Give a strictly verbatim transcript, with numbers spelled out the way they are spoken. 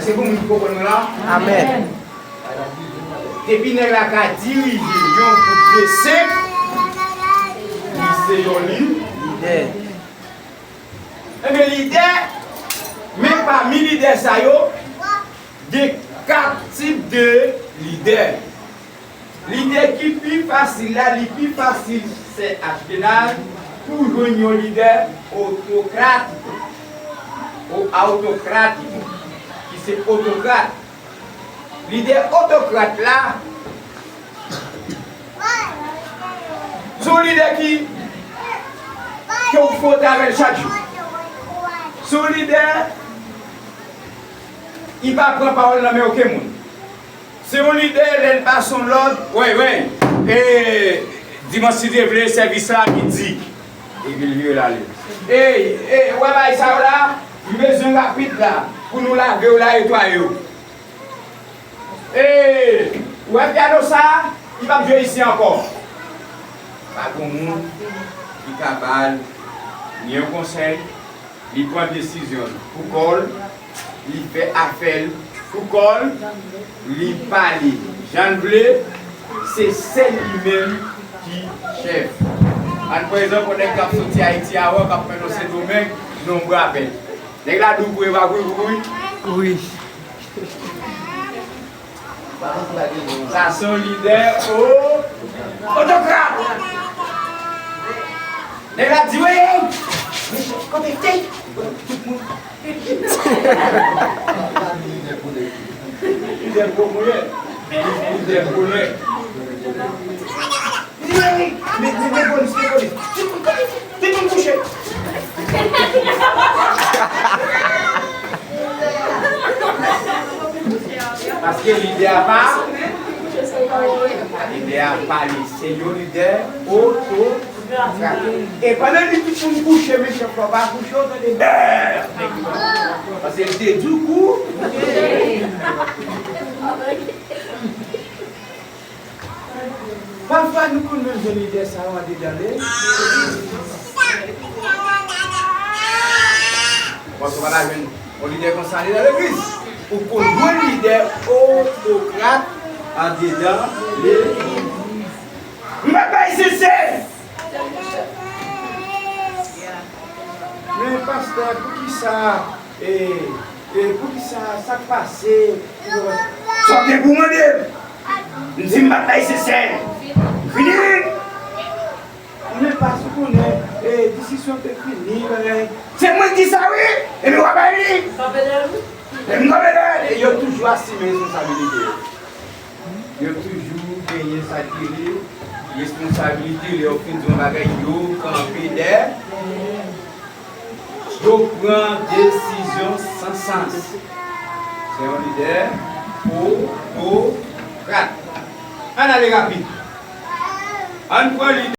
Se pou moun ki konprann mwen la? Amèn. Depi nèg la ka dirije yon gwoup de senk, li se yon li. Lidè. Ebyen, lidè, men pami lidè sa yo, gen kat tip de lidè. Lidè ki pi fasil la, li pi fasil, sè H Denal, pou jwenn yon lidè otokrat, ou awtokrat, ki se otokrat. Lidè otokrat la, se yon lidè ki, ke w fwote avè l chak jou. Se yon lidè, li pa pran pawòl nan men okenn moun. Se yon lidè, lè l pase yon lòd, wi, wi. E, dimanch, si Dye vle, sèvis la midi. Epi l vire l ale. Ey, ey, ou wè bagay sa yo la? M bezwen rapid la, pou nou lave yo la, netwaye yo. Ey, ou wè pyano sa? Li p ap jwe isi ankò. Pa gen moun ki ka ba l ni yon konsèy, li pran desizyon l pou kò l, li fè afè l pou kò l, li pale jan l vle, se sèl li menm ki chèf. Ann pran egzanp yon nèg k ap soti Ayiti avan, k ap mennen Sendomeng, non, m rapèl. Nèg la di w vre, pa vre, vre, wi. Wi. Sa se yon lidè o-, otokrat. Nèg la di, wi, wi, kote te? Tout moun. Lidè gwo koulè. Lidè koulè. Men, men, men polis, men polis. Tout moun, tout moun kouche. Paske lidè a pa, lidè a pa li, se yon lidè otokrat. E pandan li tout moun kouche, men chèf la pa kouche, w tande bè! Paske li te di w kou. Pafwa, nou konn menm jwenn lidè sa yo andedan legliz. Paske w pa ta jwenn yon lidè konsa andedan legliz. Ou konn jwenn lidè otokrat andedan legliz. M pa bay sensè. Men pastè, poukisa, e, e, poukisa, sa k pase? Sa w gen pou mande m? M di m pa t bay sensè. Fini! Men pastè, ou konnen, e, diskisyon te fini, bagay. Se mwen ki di sa, wi! Epi w ap bay li! Kanpe dèyè l, wi. Epi m kanpe dèyè l! E yo toujou asime responsabilite yo. Yo toujou genyen sa ki rele responsabilite lè yo fin di yon bagay, yo kanpe dèyè. Yo pran desizyon san sans. Se yon lidè otokrat. Ann ale rapid. Ann pran lidè.